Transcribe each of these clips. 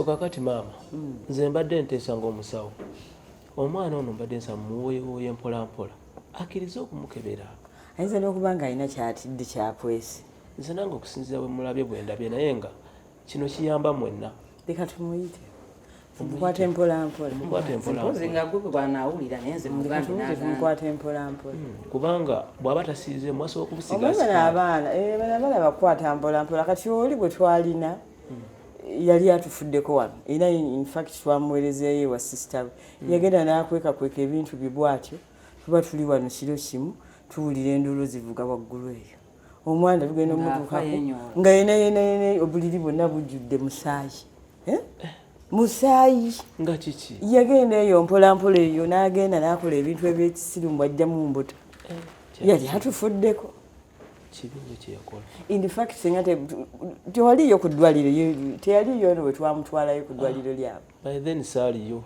Kakati maama, nze mbadde nteesa ng'omusawo, omwana ono mbadde nsaba muwooyewooye mpola mpola akkirize okumukebera. Ayinza n'okuba nga alina kyatidde kyakwese. Nze nange okusinziira bwe mulabye bwe ndabye, naye nga kino kiyamba mwenna. Leka tumuyite, tumukwate mpolampola. Mukwate mpola. Mpozi nga gwe bwanaawulira, naye nze mugambe tumuyite, n'agaana. tumukwate mpolampola. Kubanga bw'aba tasiizeemu asobola okubusiga Omanyi bano sikaali. abaana, bano abaana bakwata mpolampola. Kati oli gwe twalina yali atufuddeko wano, era infact twamuweerezeeyo ewa sisita we. Yagenda n'akwekakweka ebintu bye bw'atyo. Tuba tuli wano kiro kimu, tuwulira enduulu zivuga waggulu eyo, omwana tugenda Ng'afa omutuukako yenyoola. nga yena yena yena obuliri bwonna bujjudde musaayi. Eh? Musaayi. Nga kiki? Yagenda eyo mpolampola eyo n'agenda n'akola ebintu ebyekisiru mbw ajjamu mbuto. Yali atufuddeko. Kibi nnyo kyeyakola. In fact singa tewaliyo ku ddwaliro, teyaliyo no bwe twamutwalayo ku ddwaliro lyabwe. By then saaliyo.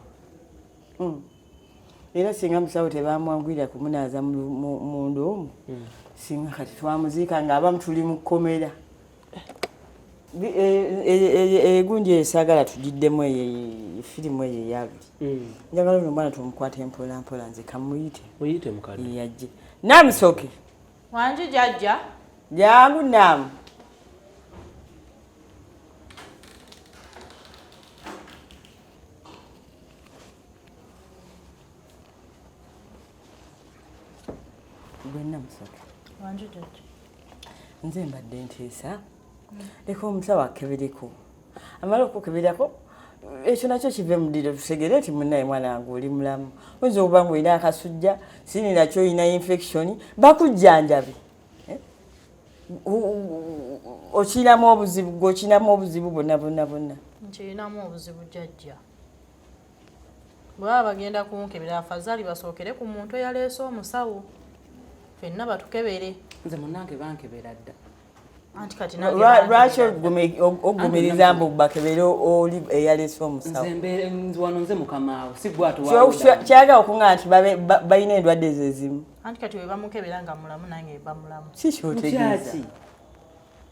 Era singa musawo tebamwanguyira kumunaaza munda omwo, singa kati twamuziika ng'abamu tuli mu kkomera. Egundi eyo saagala tugiddemu, eyo firimu eyo eyabuli. Njagala ono omwana tumukwate mpola mpola. Nze kamuyite. Muyite mukadde. Yajje Namusoke. Wangi jajja. Jangu Naamu. Gwe Namusoke. Wangi jajja. Nze mbadde nteesa leka omusawo akebereko, amale okukeberako ekyo nakyo kive mu ddiro, tutegere nti munnaye mwana wange oli mulamu. Oyinza okuba nga olina akasujja, sini nakyo olina infection, bakujjanjabe. Eh? Okirinamu obuzibu, gwe okirinamu obuzibu bwonna bwonna bwonna? Nkirinamu obuzibu jajja. Bwe baba bagenda kunkebera, afazaali basookere ku muntu eyaleese omusawo, ffenna batukebere. Nze munnange bankebera dda. Anti kati nange Lwaki bankebera dda. Ogumiriza mbu bakebere oli eyaleese omusawo? Nze mbeere nze wano, nze mukamaawo, si gwe Kyagala okuŋŋa nti balina endwadde ezo ezimu. Anti kati bwe bamukebera nga mulamu, nange mba mulamu. Si kyotegeeza. Kyaki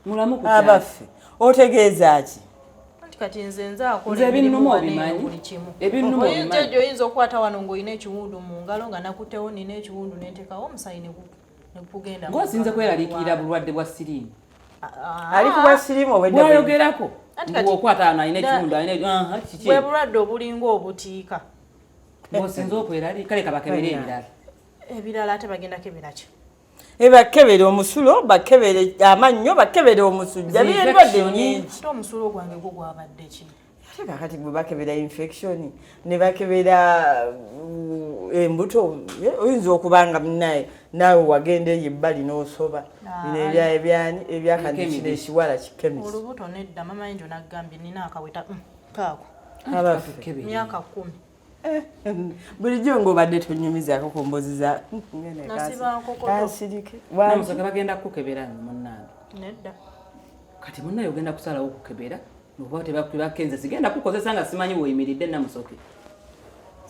mulamu ku kyaki? Abaffe, otegeeza ki? Anti kati nze akola Nze emirimu ebinnuma wano eno obimanyi? buli kimu. Ebinnuma Oyinza obimanyi? jjajja, oyinza okukwata wano ng'olina ekiwundu mu ngalo, nga nakuttewo nina ekiwundu, nentekawo omusayi ne gugenda mu Ng'osinze ngalo. kweraliikirira bulwadde bwa siriimu. Ah, Ali ku bwa siriimu obwedda. Bwayogerako Anti kati- okwata wano alina ekiwundu, alina aha, kiki? Bwe bulwadde obulinga obutiika. Ng'osinze okweraliikira, kale kabakebere ebirala. Ebirala ate bagenda kebera ki? Bakebere omusulo, bakebere amannyo, bakebere omusujja, Zi byendwadde infection. nyingi. Ate omusulo gwange gwo gwabadde ki? Ate kakati bwe bakebera infection ne bakebera embuto, oyinza okuba nga munaye naawe wagenda eyo ebbali n'osoba bino ebyani ebyakandi kino Chemist. ekiwala kikemisi. Olubuto nedda, mama yenjo nagambye nina akaweta, kaako. Abaffe. Tukebere. Myaka 10. Bulijjo ng'obadde tonyumizaako ku mbuzi za Nasiba nkokoto. Kansirike. Namusoke, bagenda kukukebera nno munnange. Nedda. Kati munnaye ogenda kusalawo okukebera oba tebakenze, sigenda kukozesa nga simanyi weeyimiridde. Namusoke,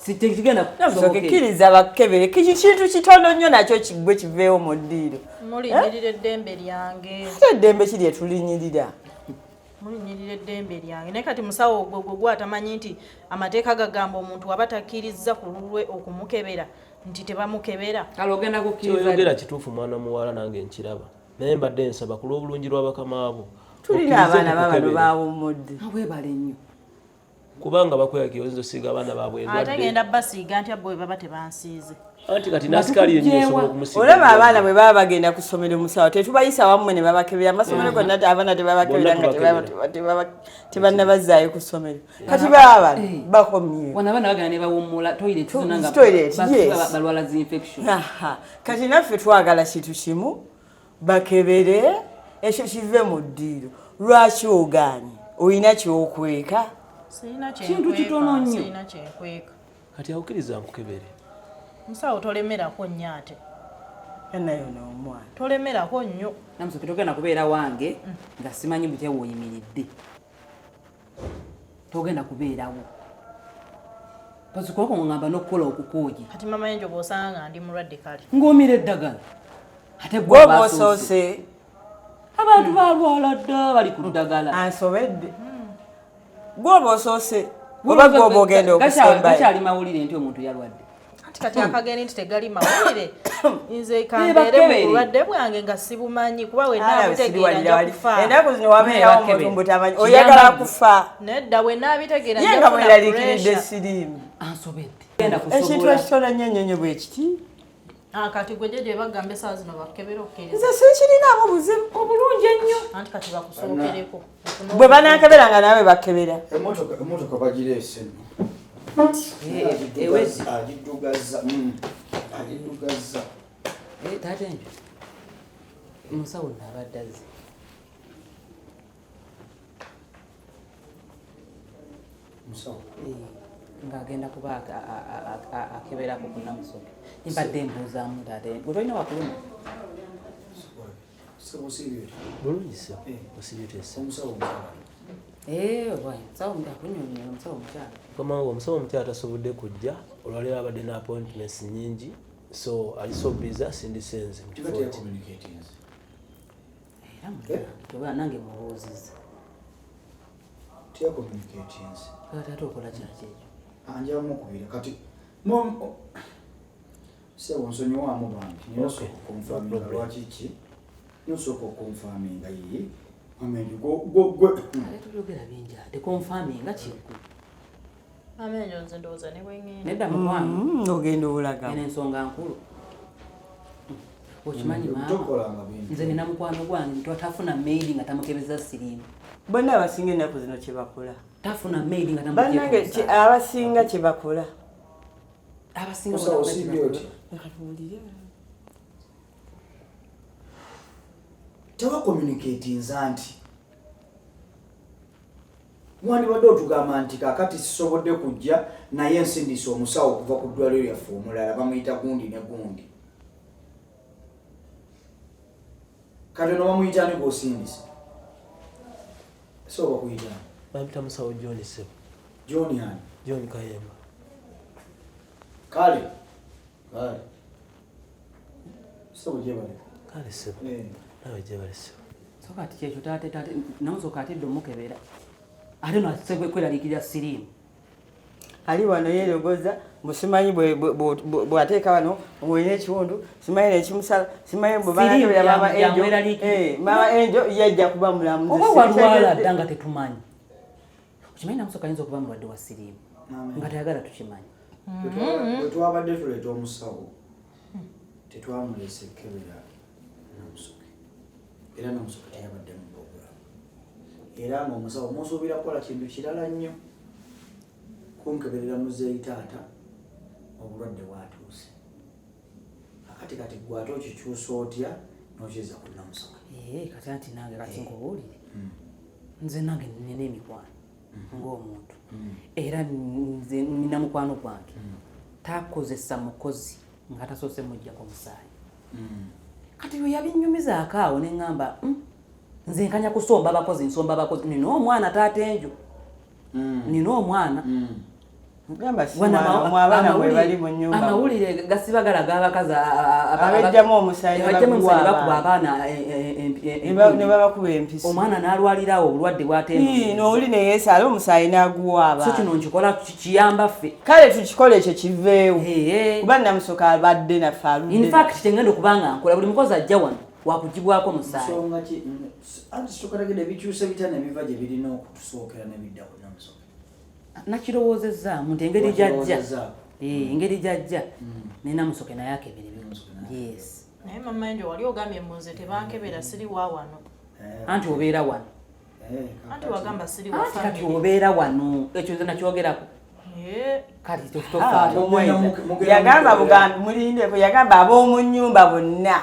kigenda. Namusoke, kkiriza bakebere. Kiki kintu kitono nnyo nakyo kiggwe kiveewo mu ddiiro. Mulinyirira eddembe lyange. Ate eddembe kiri etulinyirira? Mulinyirira eddembe lyange, naye kati musawo gwe gwe gwatamanyi nti amateeka gagamba omuntu waba takkirizza ku lulwe okumukebera nti tebamukebera. Kale ogenda kukkiriza. Kyoyogera kituufu mwana muwala, nange nkiraba, naye mbadde nsaba ku lw'obulungi lw'abakamaabo Tulina okkirize abaana babano tukukebere. bawummudde. Weebale nnyo. Kubanga bakweyakira oyinza osiiga abaana baabwe Ate endwadde. ngenda basiiga ntya bo bwe baba tebansiize? Anti kati n'asikaali yennyini osobola okumusiiga Olaba endwadde. abaana bwe baba bagenda ku ssomero, musawo tetubayisa wammwe ne babakebera? Amasomero gonna abaana tebabakebera Bonna nga tubakebera. tebannabazaayo ku ssomero. Kati baba bano bakomye. Wano abaana bagenda ne bawummula toilet zonna nga Toilet, yes. balwala zi infection. Aha. Kati naffe twagala kintu kimu, bakebere ekyo kive mu ddiiro. Lwaki ogaanye? Olina kyokweka? Sirina Kintu kyenkweka, kitono nnyo. sirina kyenkweka. Kati awukkiriza nkukebere. Musawo, tolemerako nnyo ate. Nayo n'omwana. Tolemerako nnyo. Namusoke, togenda kubeera wange nga simanyi butya woyimiridde. Togenda kubeerawo bazikubako ngamba n'okukola okukooye. Kati mama yenjo bw'osanga nga ndi mulwadde, kale. Ng'omira eddagala ate gwe gwe aba asoose. Osoose. Abantu balwala dda, bali ku ddagala. Ansobedde. Gwoba osoose oba gwoba ogenda okusembayo. Gakyali mawulire nti omuntu yalwadde. Anti kati akageni nti tegali mawulire, nze kambeere mu bulwadde bwange nga sibumanyi, kuba wenaabutegeera nja kufa. Ennaku zino wabeerawo omuntu mbutamanyi, oyagala kufa. Nedda, wenaabitegeera ye nga mweraliikiridde siriimu. Ansobedde. Ekintu ekitono nnyo nnyo nnyo bwe kiti. Kati gwe gye bagamba essaawa zino bakebera okkiriza. Nze sikirinaamu buzibu. Obulungi ennyo. Anti kati bakusookereko. Bwe banaakebera nga naawe bakebera. Emmotoka bagireese nno. Ewezi. Agiddugazza. Agiddugazza. Taata enjo. Musawo nno abadde azze. Musawo. Ng'agenda kuba akeberako ku Namusoke. Mbadde mbuuzaamu taata enjo. Gwe tolina wakuluma? Bulungi ssebo. Osibye otya ssebo? Omusawo omukyala. Omusawo akunyonyola, omusawo omukyala. Mukama wange, omusawo omukyala tasobodde kujja olwaleero, abadde ne appointments nnyingi, so ali so busy, asindise nze mu kifo kye. Era munnange, oba nange mubuuzizza. Teyacommunicatinze. Taata okola kyaki ekyo? Anja mukubira kati. Sebo nsonyiwaamu bambi. Nina osooka okonfaminga lwaki ki? Nina osooka okonfaminga ye. Amenyo gwe. Ate tubyogera bingi ate konfaminga kigwe. Amenyo nze ndowooza ne bwe ŋŋenda. Nedda mukwano. Ogenda obulaga. Eno ensonga nkulu. Okimanyi maama. Tokolanga bintu. Nze nina mukwano gwange tafuna maid nga tamukebeza siriimu. Bonna abasinga ennaku zino kye bakola. Tafuna maid nga Bannange tamukebeza. abasinga kye bakola. Abasinga Musawo bonna osibye otya? Leka tuwulire. Tewacommunicatinza nti wandibadde otugamba nti kaakati sisobodde kujja naye nsindise omusawo okuva ku ddwaliro lyaffe omulala bamuyita gundi ne gundi. Kati ono bamuyita ani gw'osindise? So bakuyita ani? Bampita musawo John ssebo. John ani? John Kayemba. Kale. Kale. Ssebo gyebale. Kale ssebo. Naawe gyebale ssebo. So kati kyekyo taata, taata Namusoke atidde omukebera. Ate no ate kweraliikirira siriimu. Ali wano yeerogoza musimanyi bw'ateeka wano ng'olina ekiwundu, simanyi nekimusala, simanyi bwe banakebera maama Angel. Maama Angel yajja kuba mulamu. Oba walwala dda nga tetumanyi. Okimanyi Namusoke ayinza okuba mulwadde wa siriimu nga tayagala tukimanyi. Bwe twabadde tuleeta omusawo tetwamuleese kukebera Namusoke, era Namusoke teyabadde mu program, era ng'omusawo musuubira kukola kintu kirala nnyo, kunkeberera muzeeyi taata obulwadde bwatuuse. Akati kati gwe ate okikyusa otya n'okizza ku Namusoke? Kati anti nange kati nkubuulire, nze nange nina emikwano ng'omuntu, era nze nina mukwano gwange takozesa mukozi nga tasoose muggyako musaayi. Kati bwe yabinyumizaako awo ne ŋŋamba, nze nkanya kusomba abakozi, nsomba abakozi, nina omwana taata enjo, nina omwana. Gamba si mwana, abaana mwe bali mu nnyumba. Amawulire gasiba galaga abakazi Abajjamu omusaayi ne abajjamu omusaayi ne baguwa bakuba abaana. abaana Ne babakuba empiso. Omwana n'alwalirawo obulwadde bw'ateemuliza. N'oli ne yeesaala omusaayi n'aguwa abaana. So kino nkikola kiyamba ffe. Kale tukikole ekyo kiveewo. Kuba Namusoke abadde naffe aludde. In fact tengenda okuba nga nkola buli mukozi ajja wano wakugibwako musaayi. Nsonga ki? Anti sitokalagenda ebikyusa bitya ne biva gye birina okutusookera ne bidda ku Namusoke. Nakirowoozezaamu nti engeri gy'ajja. Engeri gy'ajja ne Namusoke naye akebere. Yes. Naye mama Angel wali ogambye mbu nze tebankebera siri wa wano. Anti obeera wano. Anti wagamba siri wa Anti kati family. obeera wano. Ekyo nze nakyogerako. Kati Yagamba bugambi mulindeko, yagamba ab'omu nnyumba bonna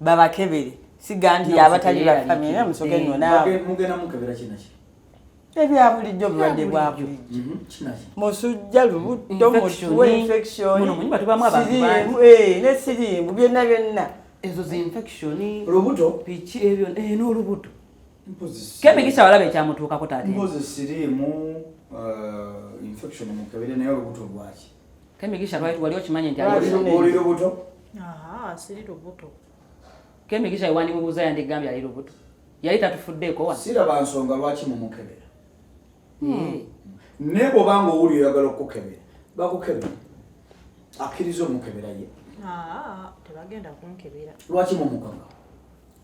babakebere. Siga nti abatali ba family, Namusoke nno naawe. Mugenda mukebera kina ki? Ebya bulijjo, obulwadde bwa bulijjo. Musujja, lubuto, mutwe, infection. Muno mu nnyumba tubaamu abantu siriimu, bangi. Ne siriimu, byonna byonna. Ezo zi infection. Lubuto? Biki ebyo, n'olubuto. Kemikisa walaba ekyamutuukako taata. Mpozi siriimu, infection mukebere, naye olubuto lwaki? Kemikisa wali okimanyi nti ali Oli lubuto? Aha, siri lubuto. Kemikisa ewandimubuuza yandigambye ali lubuto. Yali tatufuddeeko wano. Siraba nsonga lwaki mumukebera. Naye bw'obanga owuli oyagala okukukebera, bakukebera, akkiriza omukebera ye. Ah, tebagenda kunkebera. Lwaki mumukaka?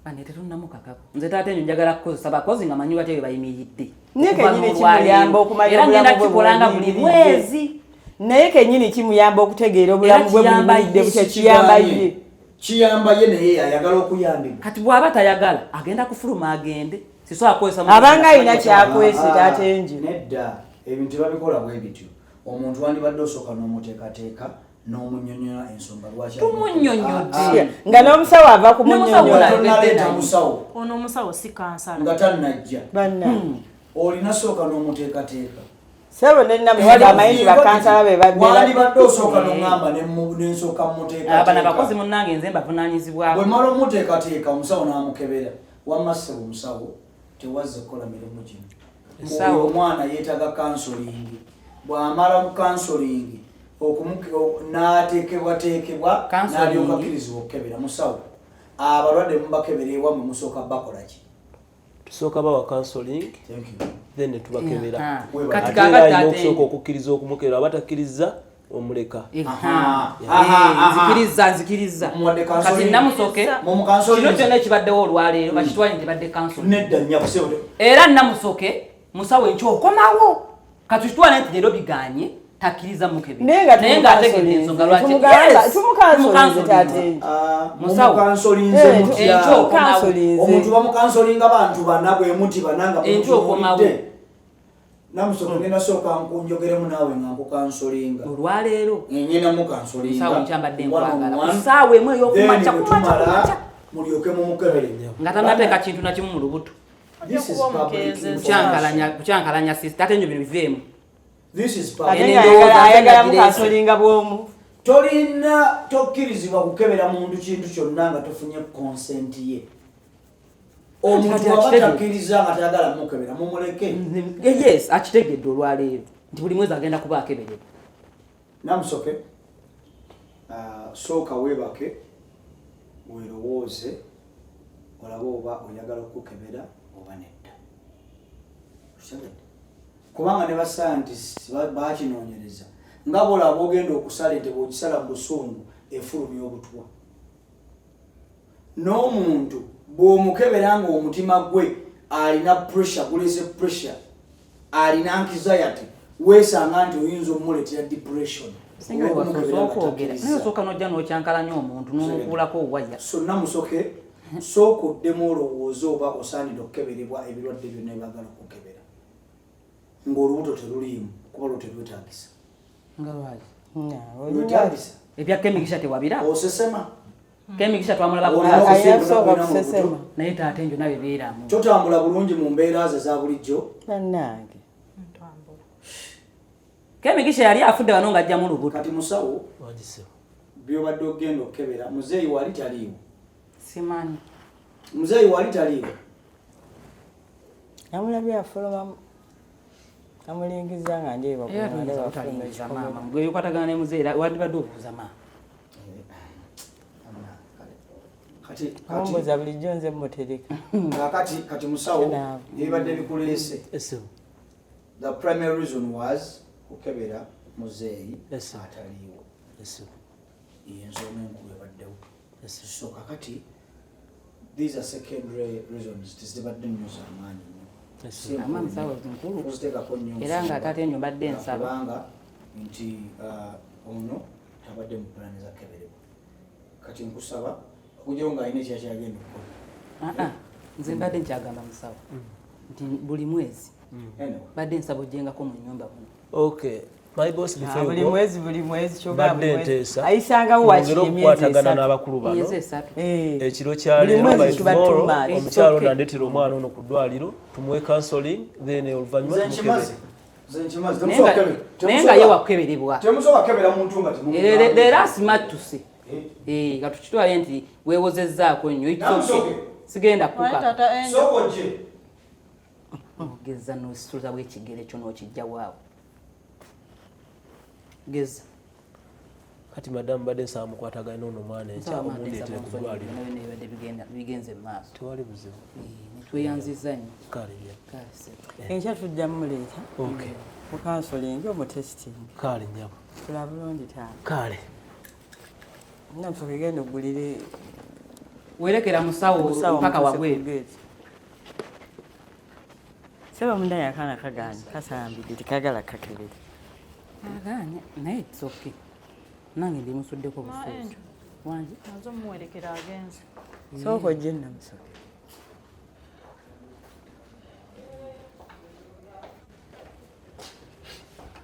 Bane tetunnamukakako. Nze taata enyo njagala kukozesa bakozi nga manyi batya bwe bayimiridde. Naye Okuva kennyini n'olwaleero. kimuyamba okumanya Era ngenda obulamu bwe kikolanga buli bweyimiridde. mwezi. Naye kennyini kimuyamba okutegeera obulamu bwe kiyamba buyimiridde ye, butya, kiyamba ye. Kiyamba ye, naye ayagala okuyambibwa. Kati bw'aba tayagala agenda kufuluma agende. Sisobola kukozesa mukozi Abanga nga alina simanyi kyakwese Ah, taata enje. Nedda, ebintu tebabikola bwe bityo. Omuntu wandibadde osooka n'omuteekateeka n'omunnyonnyola ensonga lwaki. Tumunnyonnyodde. Ah, ah. Nga n'omusawo ava N'omusawo kumunyonyola. Tonaleeta musawo Ono omusawo si kansala. nga tannajja. Banna Olina sooka n'omuteekateeka. Sebo nenamusawo amanyi nti bakansala be babeera. Wandibadde osooka n'oŋŋamba nensooka Abana muteekateeka. bakozi munnange nze mbavunaanyizibwako. Bwe mala omuteekateeka, omusawo n'amukebera, wamma ssebo omusawo, tewazze kukola mirimu gino. Musawo. Oyo omwana yeetaaga counseling. Bw'amala mu counseling n'ateekebwateekebwa, Counseling. n'alyoka akkirizibwa okukebera. Musawo, abalwadde mubakebera ewammwe, musooka bakola ki? Tusooka bawa counseling, Thank you. then ne tubakebera. Aha. Webale. Kati Ate era kaakati alina taata okusooka enyo. okukkiriza okumukebera, aba takkiriza omuleka. Aha. Aha, aha. Nzikiriza, nzikiriza. Muwadde counseling. Kati Namusoke, Mumukansolinze. kino kyonna ekibaddewo olwaleero bakitwale nti badde counseling. Nedda nnya kusebo. Era Namusoke musawo enkya okomawo. Kati kitwale nti leero biganye takkiriza mukebera. Naye nga Naye ng'ategedde ensonga lwaki. tumugamba Yes, tumukansolinze taata tumukansolinze. enje. Ah, Musawo. mumukansolinze Eh, mutya? Enkya okomawo. Tumukansolinze. Omuntu bamukansolinga bantu bana bwe muti bana nga Enkya okomawo. mumutunuulidde. Namusoke, ngenda sooka nkunjogeremu naawe nga nkukansolinga. Olwaleero Ngenda mukansolinga. Musawo, nkya mbadde One on nkwagala. one. Ku ssaawa emu ey'okumakya, Then bwe kumakya, tumala, kumakya. mulyoke mumukebere. Nga tannateeka kintu na kimu mu lubuto. This is Ojja kuba public omukeezeza. Kukyankalanya, kukyankalanya sister. Ate enyo bino biveemu. This is Ate public. Eno nga endowooza nze ayagala nagireese. mukansolinga bw'omu. Tolina, tokkirizibwa kukebera muntu kintu kyonna nga tofunye consent ye. Omuntu Kati aba akitegedde. takkiriza nga tayagala mukebera, mumuleke. Yes, akitegedde olwaleero nti buli mwezi agenda kuba akeberebwa. Namusoke, ah, sooka weebake weerowooze olabe oba oyagala okukebera oba nedda. Okitegedde? Kubanga ne bascientists bakinoonyereza nga bolaba ogenda okusala ente, bw'ogisala mu busungu efulumya obutwa. N'omuntu bw'omukebera nga omutima gwe alina pressure, gulese pressure, alina anxiety, weesanga nti oyinza omuleetera depression. Singa Olw'okumukebera nga okwogera takkiriza. naye osooka n'ojja n'okyankalanya omuntu n'omukuulako owaya. So Namusoke, sooka oddemu olowooze oba osaanidde okukeberebwa ebirwadde byonna ebyagala okukebera ng'olubuto teruliimu, kuba lwo terwetaagisa. Nga lwaki? Lwetaagisa. Ebya Kemigisha tewabira? Osesema. Kemigisha twamulaba. Olina Alina okusiibula kusooka olina mu lubuto. kusesema. Naye taata enjo nawe beeramu. Totambula bulungi mu mbeera ze eza bulijjo. Bannange. Ntambula. Kemigisha yali afudde wano ng'ajjamu lubuto. Kati musawo, Wangisebo. byobadde ogenda okukebera, muzeeyi wali taliiwo? Simanyi. Muzeeyi wali taliiwo? Namulabye afulumamu, amulingiza nga Era ndeeba. toyinza butalingiza maama gwe okwatagana ne muzeeyi, wandibadde obuuza maama. Kati kati Amumbuza bulijjo nze mutereka. Kakati kati musawo, Naawe. ebibadde bikuleese, Esebo. the primary reason was kukebera muzeeyi Yes, sir. ataliiwo. Esebo. Yensonga enkulu ebaddewo. Yes, sir. So kakati these are secondary reasons, tezibadde nnyo zamaanyi nnyo. Yes, Si Ama nkulu musawo nnyo. nkulu. Toziteekako nnyo Era nga nsonga. taata enyo mbadde nsaba. Kubanga nti ono tabadde mu pulaani za keberebwa. Kati nkusaba okugyawo ng'alina ekyakyagenda okukola. Ah, ah. Nze mbadde nkyagamba musawo nti buli mwezi Anyway, badde nsaba ojjengako mu nnyumba muno. Okay, my boss, before Buli you go, mwezi, buli mwezi, kyogamba mbadde buli mwezi nteesa ayisangawo wakiri mwongere emyezi okukwatagana 3. n'abakulu bano. Myezi 3. Eh. Ekiro kya Buli leero, mwezi by kiba tomorrow, too much. omukyalo Okay. nandetera omwana ono ku ddwaliro, tumuwe counseling, then oluvannyuma nze nkimaze. tumukebere. Nze nkimaze. Naye nga ye wakukeberebwa. Temusobola kukebera muntu nga temumugambye. Leero asimattuse. Eh. Eh, nga tukitwale nti weewozezzaako nnyo. It's okay. Namusoke. Sigenda Naye kuka. tata Angel, Sooka ojje. Ogeza n'osituza bw'ekigere kyo n'okijja waawo. Geza. Kati madamu mbadde nsaba mukwatagane n'ono omwana enkya omundeetere ku ddwaliro. Byonna bibadde bigenze mu maaso. Tewali buzibu. Tweyanzizza nnyo. Kale nnyabo. Enkya tujja mumuleeta. Okay. Mu counseling omu testing. Kale nnyabo. Tula bulungi taata. Kale. Namusoke genda oggulire. Werekera musawo mpaka wabweru. Seba mundaye akaana kagaanye kasambidde tekagala kakebere. Agaanye naye it's okay. Nange ndi musuddeko busuuzi. Wangi? Nazo muwerekera agenze. Sooka ojje Namusoke.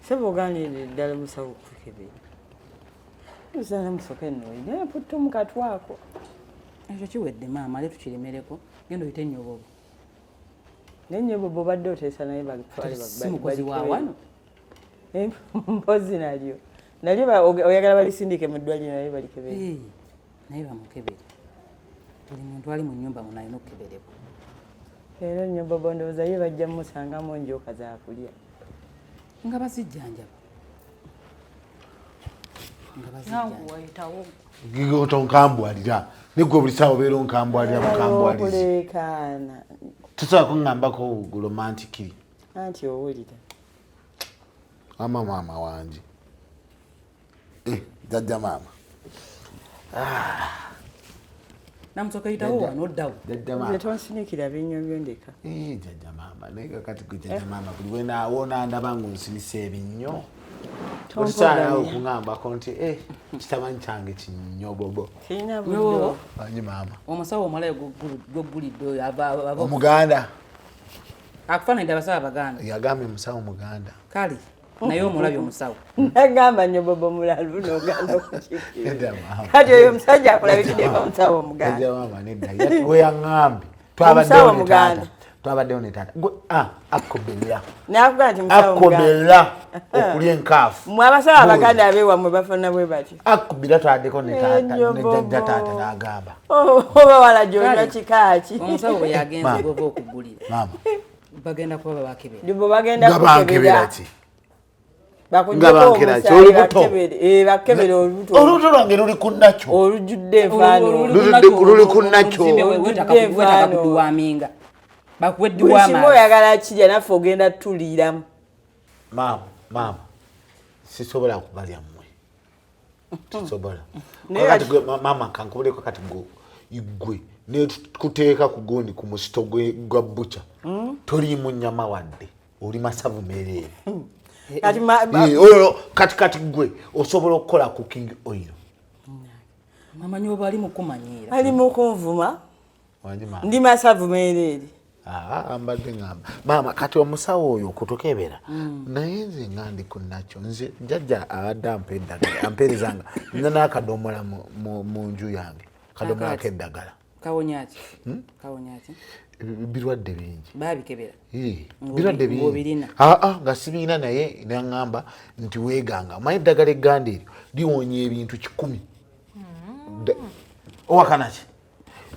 Seba ogaanire ddala musawo okukebera. Musa Namusoke nno olina emputtu mu katwako. Ekyo kiwedde maama, ale tukiremereko. Genda oyite Nnyobobo. Naye Nnyobobo obadde oteesa naye bakutwale Si mukozi wa wano. Mpozi nalyo. Nalyo oyagala balisindike mu ddwaliro naye balikebere. Naye bamukebere. Buli muntu ali mu nnyumba muno alina okukeberebwa. Era Nnyobobo ndowooza ye bajja mmusangamu enjoka za kulya. Nga bazijjanjaba. Nga bazijjanjaba. Gigo tonkambwalira. Nigwe buli ssaawa obeera onkambwalira bukambwalizi. Okuleekaana. Tosobola kuŋŋambako romantically. Anti owulira. Ama maama wange. Jjajja maama. Namusoke yitawo wano oddawo. Jjajja maama. Nze tonsinikira binnyo byo ndeka. Jjajja maama naye kakati gwe jjajja maama buli wenaawo ndaba ng'onsinisa ebinnyo. Otusaana nawe okuŋŋambako nti kitamanyi kyange kinnyobobo. Kirina buddo. Wangi maama. Omusawo omulayo gw'oggulidde oyo ava Omuganda. Akufaananidde abasawo abaganda. Yagambye musawo muganda. Kale naye omulabye omusawo. Nagamba Nnyobobo mulalu n'ogaana okukikkiriza. Kati oyo omusajja akulabikidde omusawo omuganda. Jjajja maama nedda. We yaŋŋambye. Twabaddewo ne taata. Twabaddewo ne taata. Gwe akobera. N'akugaa nti musawo muganda. Akobera okulya enkaafu. Mmwe abasawo abaganda abeewammwe bafaanana bwe batyo. Akubira twaddeko ne taata ne jjajja taata n'agamba. Oba wala gy'onywa kika ki? Omusawo bwe yagenze gw'ova okugulira. Maama. Bagenda kuba babakebera. Bo bagenda kukebera. Nga ki? Bakuggyeko omusaayi bakebere. Bakebere olubuto. Olubuto lwange luli ku nakyo. Olujjudde enfaano. Luli ku nakyo. Weetaaga kuduwaminga. Bakuwe Buli kimu oyagala kirya naffe ogenda tuliiramu. Maama, maama. Sisobola kubalya mmwe. Sisobola. Kati gwe maama kankubuleko kati gwe ne kuteeka ku gundi ku musito gwa butcher. Toliimu nnyama wadde. Oli masavu meereere. Kati kati gwe osobola okukola cooking oil. Mama nyoba ali mukumanyiira. Ali mukunvuma. Ndi masavu meereere. Mbadde ngamba. Maama kati omusawo oyo okutukebera. Naye nze nga ndi ku nakyo. Nze jjajja abadde ampa eddagala ampeerezanga. Nina n'akadomola mu nju yange. Kadomola k'eddagala. Kawonya ki? Kawonya ki? Birwadde bingi. Baabikebera. Birwadde bingi. Ng'obirina. Nga sibirina naye n'aŋŋamba nti weeganga. Omanyi eddagala egganda eryo liwonya ebintu 100. Owakana ki?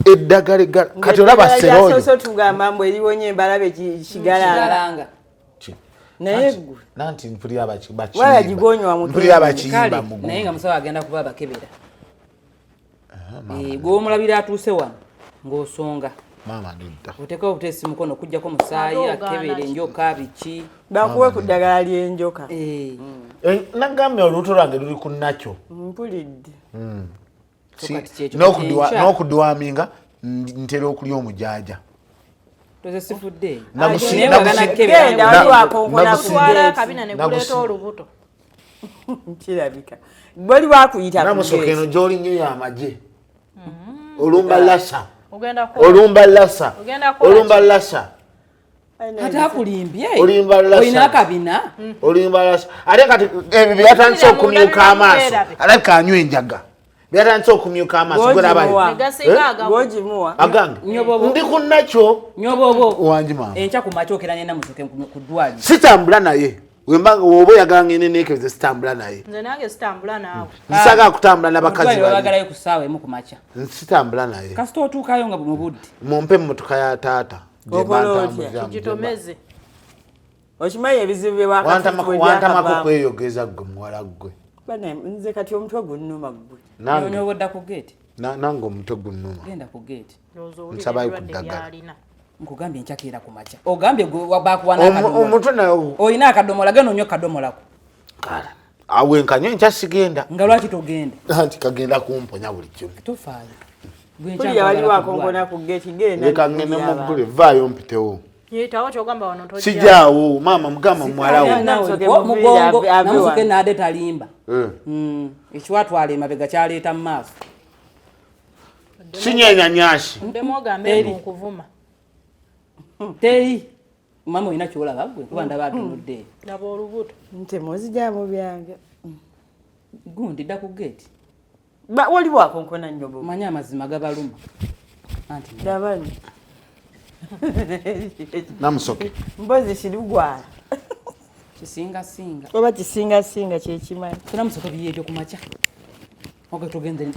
Eddagala kati olaba seroyo. Lyasoose tugamba mbu eriwonya embalabe kigalanga. Naye gwe. Nanti mpulira bakiyimba. Wala gigonywa mu Mpulira bakiyimba mu Naye nga musawo agenda kuba abakebera. Gwe omulabira atuuse wano ng'osonga. Maama nedda. Oteekawo obuteesi mukono okuggyako musaayi akebere enjoka biki. Bakuwe ku ddagala ly'enjoka. Nagambye olubuto lwange luli ku nakyo. Mpulidde. N'okuduwaminga ntera okulya omujaaja. Toze sifudde. Genda waliwo akonkona Kutwala akabina ne kuleeta olubuto. Kirabika. Bali bakuyita ku Namusoke eno gy'oli nnyo y'amagye. Olumba lasa. Olumba lasa. Olumba lasa. Ate akulimbye. Olimba lasa. Olina akabina. Olimba lasa. Ate kati ebyo byatandise okumyuka amaaso. Alabika anywa enjaga. Byatandise okumyuka amaaso. Gwogimuwa. Agange. Ndi ku nakyo. Nyobobo. Wangi maama. Enkya ku makya okera ne Namusoke ku ddwaliro. Sitambula naye. Wembanga woba oyagala ngende neekebeze sitambula naye. Nze nange sitambula naawe. Nsaagala kutambula n'abakazi babiri. Baagalayo ku ssaawa emu ku makya. Sitambula naye. Kasita otuukayo nga mu budde. Mumpe emmotoka ya taata. Okola otya? Tugitomeze. Okimanyi ebizibu bye Wantamako kweyogeza ggwe muwala ggwe. Bana nze kati omutwe gunnuma gwe. Nange Nyoba ku gate. Nange omutwe gunnuma. Genda ku gate. Ndowooza owulira Nsabayo ku ebirwadde ddagala. by'alina. Nkugambye nkyakeera ku makya. Ogambye gwe bakuwa n'akadomola. Omutwe nawo Olina akadomola genda onywe akadomolako. Kale. Awe nkanywe nkya sigenda. Nga lwaki togenda? Anti kagenda kumponya buli kimu. Tofaayo. Gwe nkya Kulya waliwo nkwagala ku akonkona ddwaliro. ku gate genda. Leka ngende muggule vaayo mpitewo. Yitawo ky'ogamba wano tojja. Sijaawo maama mugamba muwalawo. Naawe Namusoke mugongo, muviire ave Namusoke wano. naade talimba. Eh. Ekiwatwala emabega kyaleeta mu maaso. Sinyeenya nyashi. Oddemu ogambe mbu nkuvuma. Teri. Maama olina ky'olaba gwe kuba ndaba atunudde. Laba olubuto. Nte muzijja mu byange. Gundi dda ku gate. Ba waliwo akonkona nnyo bo. Omanyi amazima gabaluma. Anti Laba nno. Namusoke. Mbozi kirugwala. Kisingasinga. Oba kisingasinga kyekimanyi. Namusoke biyeebyo ku makya. Oge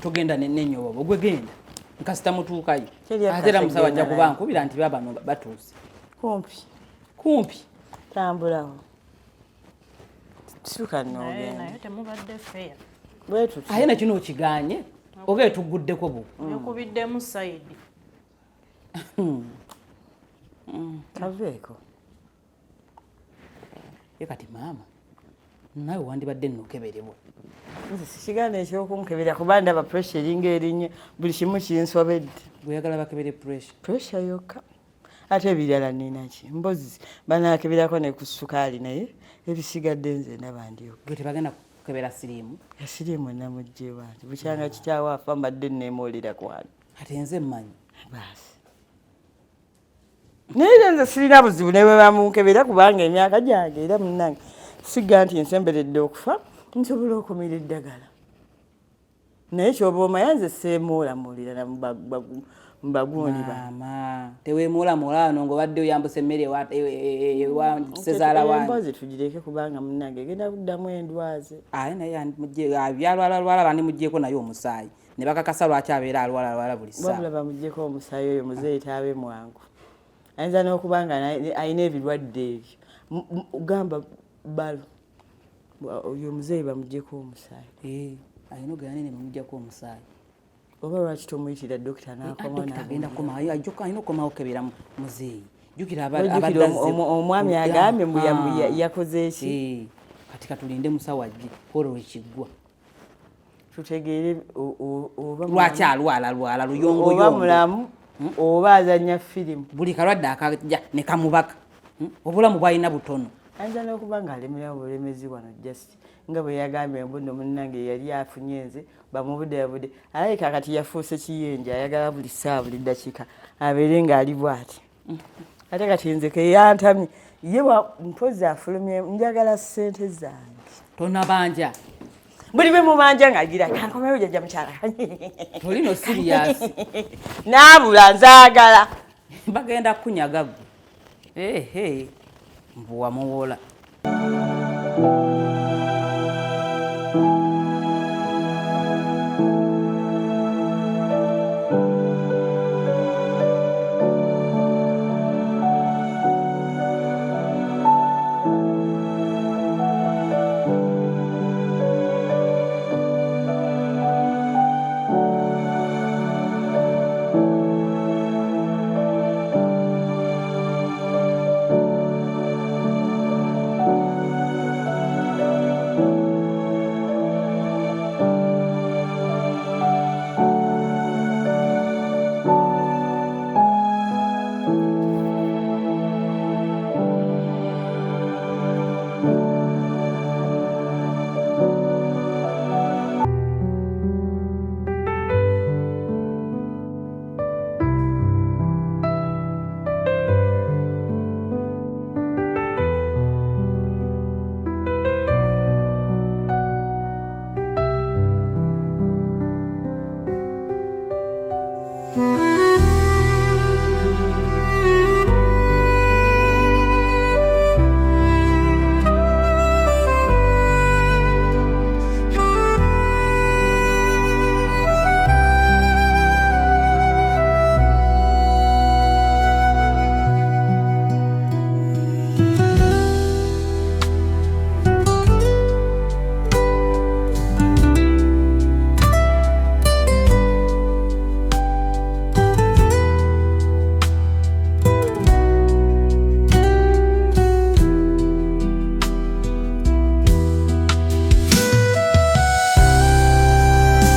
togenda n'ennyobobo gwe genda. Nkasita mutuukayo. Teri Ate era musawo ajja akasegenda kuba naye. nkubira nti baba batuuse. Kumpi. Kumpi. Tambulawo. Situka nno Naye ogenda. naye temubadde fair. Bwe tutyo. Aye nakino okiganye oba etuguddeko bu. Ekubiddemu sayidi. Kaveeko. Ye kati maama naawe wandibadde nno okeberebwa. Nze sikigaana ekyokunkebera kuba ndaba pressure eringa erinnya buli kimu kinsobedde. Bweyagala bakebere pressure. Pressure yokka. Ate ebirala nnina ki? Mbozi banaakeberako ne ku sukaali naye ebisigadde nze ndaba ndi yokka. Gwe tebagenda kukebera siriimu. Siriimu namuggyewa nti bukyanga kitaawe afa mbadde nneemoolera kwano. Ate nze mmanyi. Baasi. Naye era nze sirina buzibu ne bwe bamunkebera kubanga emyaka gyange era munnange sigga nti nsemberedde okufa nsobola okumira eddagala. Naye ky'oba omanya nze seemuulamuulira na mubagundi ba. Maama, teweemuulamula wano ng'obadde oyambusa emmere ewa ssezaala wange. Emboozi tugireke kubanga munnange egenda kuddamu endwaze. Aye naye byalwalalwala bandimuggyeko naye omusaayi ne bakakasa lwaki abeera alwalalwala buli ssaawa. Wabula bamuggyeko omusaayi oyo muzeeyi taabe mwangu. Ayinza n'okuba nga alina ebirwadde ebyo. Gamba balo oyo omuzeeyi bamuggyeko omusaayi. Alina ogenda ne bamuggyako omusaayi. Oba lwaki tomuyitira dokita n'akomawo Dokita agenda n'agenda? kukomawo, alina okukomawo okukebera muzeeyi. Jjukira Ojjukira abadde azze omwami agambye mbu yakoze ki? Kati katulinde musawo ajje kwolwo lwekiggwa. Tutegeere oba lwaki mulamu. alwalalwala luyongoyongo. Oba mulamu oba azannya firimu. Buli kalwadde akajja ne kamubaka. Obulamu bw'alina butono. Ayinza n'okuba ng'alemerawo bulemezi wano just nga bwe yagambye mbu nno munnange yali afunye nze bamubuddeabudde. Alabika kati yafuuse kiyenje ayagala buli ssaawa buli ddakiika abeere ng'ali bw'ati. Ate kati nze ke yantamye ye mpozi afulumye njagala ssente zange. Tonabanja. Buli bwe mubanja ng'agira kankomewo jjajja mukyala. Toli no serious. Naabula nzaagala. Bagenda kukunyaga ggwe. Ehe. Mbu wamuwola. Mm-hmm.